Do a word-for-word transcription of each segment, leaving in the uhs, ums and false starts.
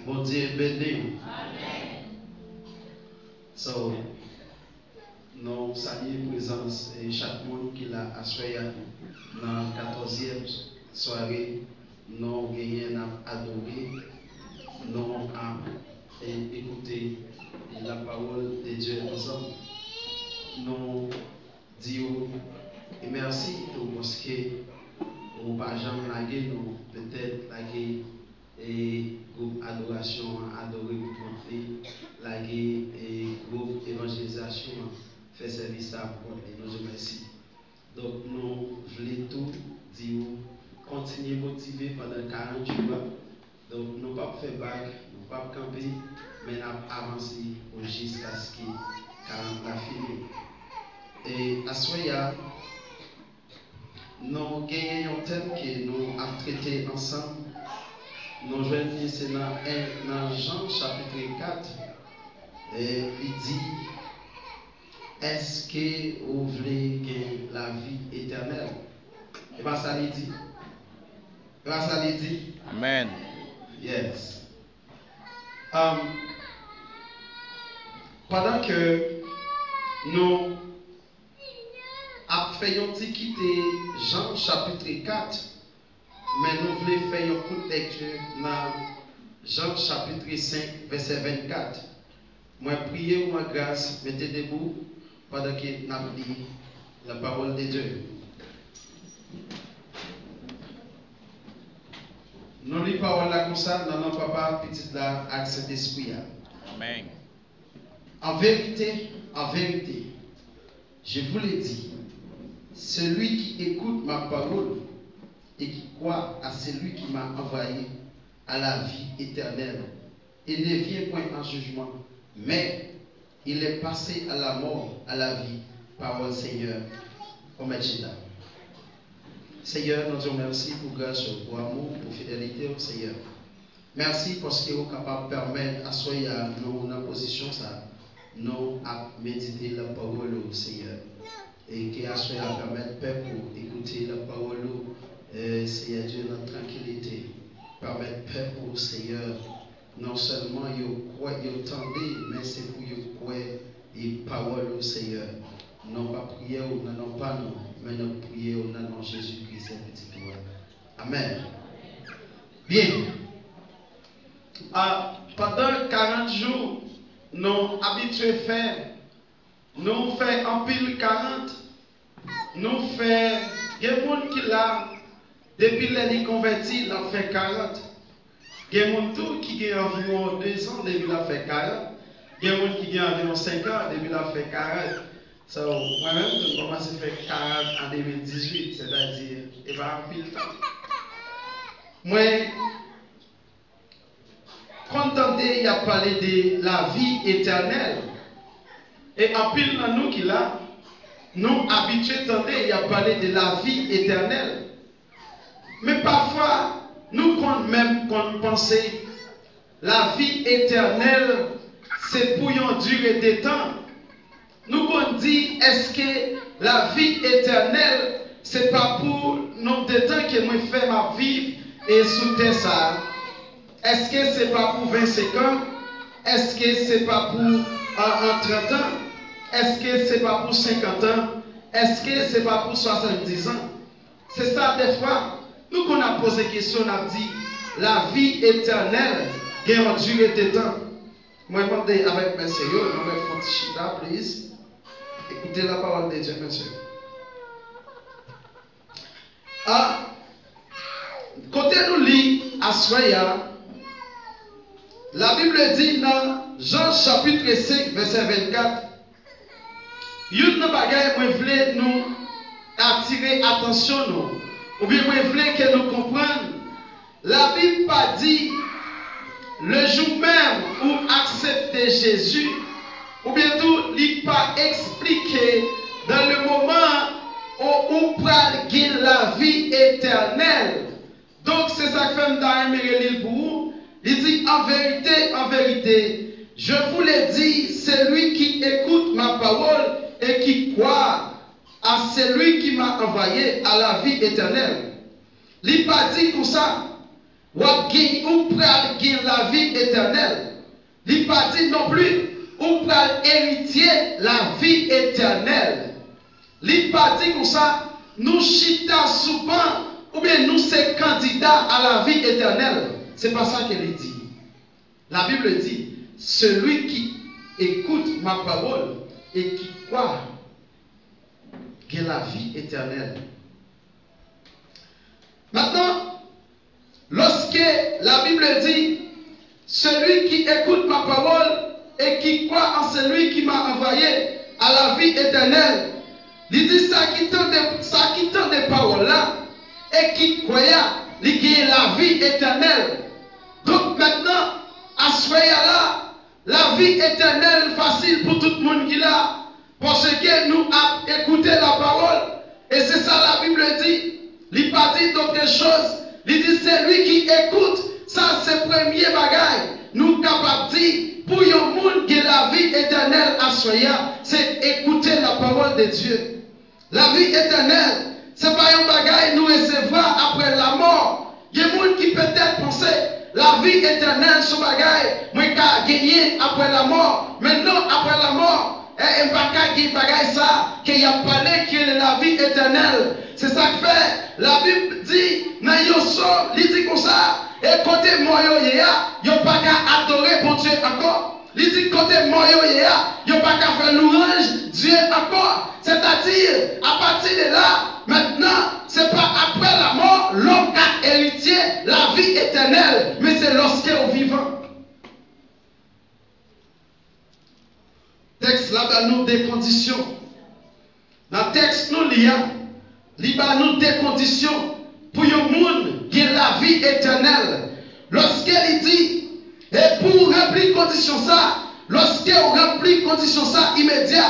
Bondye beni w. So, nou salye prezans e chak moun ki la aswè a nan katòzyèm sware nou genyen n ap adore, nou ap e, ekoute la pawòl de Dye ansanm. Nou di w e mèsi tou paske ou pa janm lage nou, petèt lage e gwoup adorasyon an adore pou kont li, lage e gwoup evanjelizasyon an fè sèvis la pou kont li. Nou di w mèsi. Donk, nou vle tou di w kontinye motive pandan karant jou a. Donk, nou p ap fè bak, nou p ap kanpe, men n ap avanse pou jiskaske karant la fini. E aswè a, nou genyen yon tèm ke nou ap trete ansanm. Nou jwenn li se nan en, nan Jan chapit kat, e li di, èske ou vle gen lavi etènèl? E pa sa li di? E pa sa li di? Amèn. Yes. Um, pandan ke nou ap fè yon ti kite Jan chapit kat, men nou vle fè yon kout lekti nan Jan chapit senk, vèsè vennkat. Mwen priye w an gras, mete debou pandan ke n ap li la pawòl de Dye. Nou li pawòl la konsa, nan non Papa, Pitit la ak Sentespri a. Amèn. En vérité, en vérité, je vous le dis, celui qui écoute ma parole et qui croit à celui qui m'a envoyé a la vie éternelle et ne vient point en jugement, mais il est passé à la mort, à la vie. Pawòl Senyè. Ann mèt chita. Senyè, nou di w mèsi pou gras ou, pou amou, pou fidelite w, Senyè. Mèsi paske ou kapab pèmèt aswè a nou nan pozisyon sa, nou ap medite la pawòl ou, Senyè. E ke aswè a pèmèt pèp ou ekoute la pawòl ou, e, Senyè Dye, nan trankilite. Pèmèt pèp ou, Senyè, non sèlman yo kwè, yo tande, men se pou yo kwè e pawòl ou, Senyè. Nou pa priye w nan non pa nou, men nou priye w nan non Jezikri, Sè Pitit ou a. Amèn. Byen. A, pandan karant jou, nou abitye fè, nou fè anpil karant, nou fè, gen moun ki la, depi lè li konvèti, l ap fè karant. Gen moun tou ki gen anviwon dezan depi l ap fè karant. Gen moun ki gen anviwon senkan depi l ap fè karant. So, mwen menm tou, m kòmanse fè karant an de mil dizuit, sètadi, e pa anpil tan. Mwen konn tande y ap pale de lavi etènèl. E anpil nan nou ki la, nou abitye tande y ap pale de lavi etènèl. Men pafwa, nou konn menm konn panse lavi etènèl se pou yon dire de tan. Nou konn di, èske lavi etènèl se pa pou nonb de tan ke mwen fè m ap viv e sou tè sa a? Èske se pa pou vennsenk an? Èske se pa pou, an, an, trant an? Èske se pa pou senkant an? Èske se pa pou swasanndiz an? Se sa, dèfwa, nou konn ap poze kesyon, n ap di, lavi etènèl gen yon dire de tan. Mwen mande avèk mesye yo, nou mèt fè yon ti chita, please. Écoutez la parole de Dieu, mesye. A, kote nou li aswè a, la Bible di nan Jan chapit senk, vèsè vennkat, youn nan bagay mwen vle nou atire atansyon nou, oubyen mwen vle ke nou konprann, Labib pa di, le jour même ou accepte Jésus, oubyen tou, li pa eksplike, dans le moment où ou pral gen lavi etènèl. Donk, se sa k fè m ta renmen reli l pou ou. Li di, en vérité, en vérité, je vous le dis, celui qui écoute ma parole et qui croit à celui qui m'a envoyé a la vie éternelle. Li pa di konsa, w ap gen, ou pral gen lavi etènèl. di non pli, ou pral eritye lavi etènèl. Li pa di konsa, nou chita sou ban, oubyen nou se kandida a lavi etènèl. Se pa sa ke li di. La Bible dit, celui qui écoute ma parole et qui croit gen lavi etènèl. Maintenant, lorsque la Bible dit, celui qui écoute ma parole et qui croit en celui qui m'a envoyé a la vie éternelle, li di sa ki tande, sa ki tande pawòl la e ki kwè a, li gen lavi etènèl. Donk, mentnan, aswè a la, lavi etènèl fasil pou tout moun ki la, paske nou ap ekoute la pawòl, e se sa la Bib di. Li pa di dotre choz, li di, celui qui écoute, sa se premye bagay nou kapab di pou yon moun gen lavi etènèl aswè a, se écouter la parole de Dieu. Lavi etènèl, se pa yon bagay nou resevwa apre lamò. Gen moun ki petèt panse, lavi etènèl se yon bagay mwen ka genyen apre lamò. Men non, apre lamò, e, e m pa ka gen bagay sa ke y ap pale ki rele lavi etènèl. Se sa k fè Labib di nan yon sòm, li di konsa, e kote mò yo ye a, yo pa ka adore Bondye ankò. Li di kote mò yo ye a, yo pa ka fè lwanj Dye ankò. Sètadi, apati de la, mentnan, se pa apre lamò lòm ka eritye lavi etènèl, men se lòske w vivan. Tèks la ba nou de kondisyon. Nan tèks nou li a, li ba nou de kondisyon pou yon moun gen lavi etènèl. Lòske li di, e pou w ranpli kondisyon sa, lòske w ranpli kondisyon sa imedya,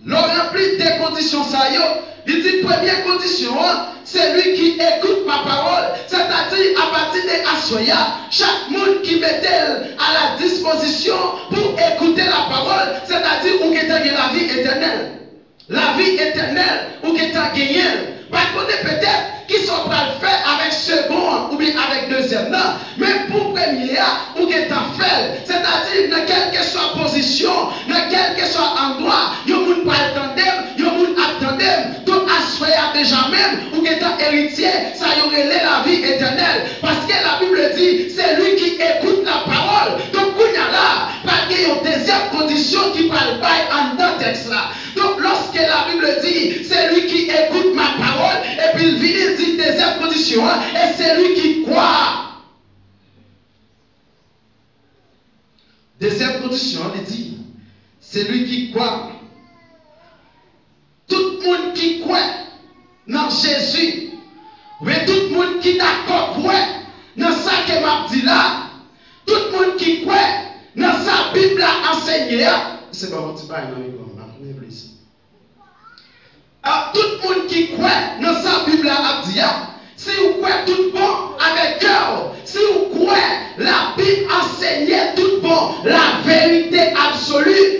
lè w ranpli de kondisyon sa yo, li di premye kondisyon an, celui qui écoute ma parole, sètadi apati de aswè a, chak moun ki mete l a la dispozisyon pou ekoute la pawòl, sètadi ou gentan gen lavi etènèl. Lavi etènèl, ou gentan genyen l. Pa konnen petèt kisa w pral fè avèk segon an oubyen avèk dezyèm nan, men pou premye a, ou gentan fè l. Sètadi, nan kèlkeswa pozisyon, nan kèlkeswa andwa, yon moun pral tande m, yon moun ap tande m. Donk, aswè a deja menm, ou gentan eritye sa yo rele lavi etènèl. Paske Labib di, celui qui écoute la parole. Donk, kounye a la, pral gen yon dezyèm kondisyon ki pral bay anndan tèks la. Donk, lòske Labib di, celui qui écoute ma parole, epi l vini di dezyèm kondisyon an, et celui qui croit. Dezyèm kondisyon an, li di, celui qui croit. Tout moun ki kwè nan Jezi, oubyen tout moun ki dakò kwè nan sa ke m ap di la, tout moun ki kwè nan sa Bib la ansenye a, se ba yon ti bay nan mikwo m, m ap mwen plis. A, tout moun ki kwè nan sa Bib la ap di a, si w kwè tout bon avèk kè w, si w kwè Labib ansenye tout bon, la vérité absolue,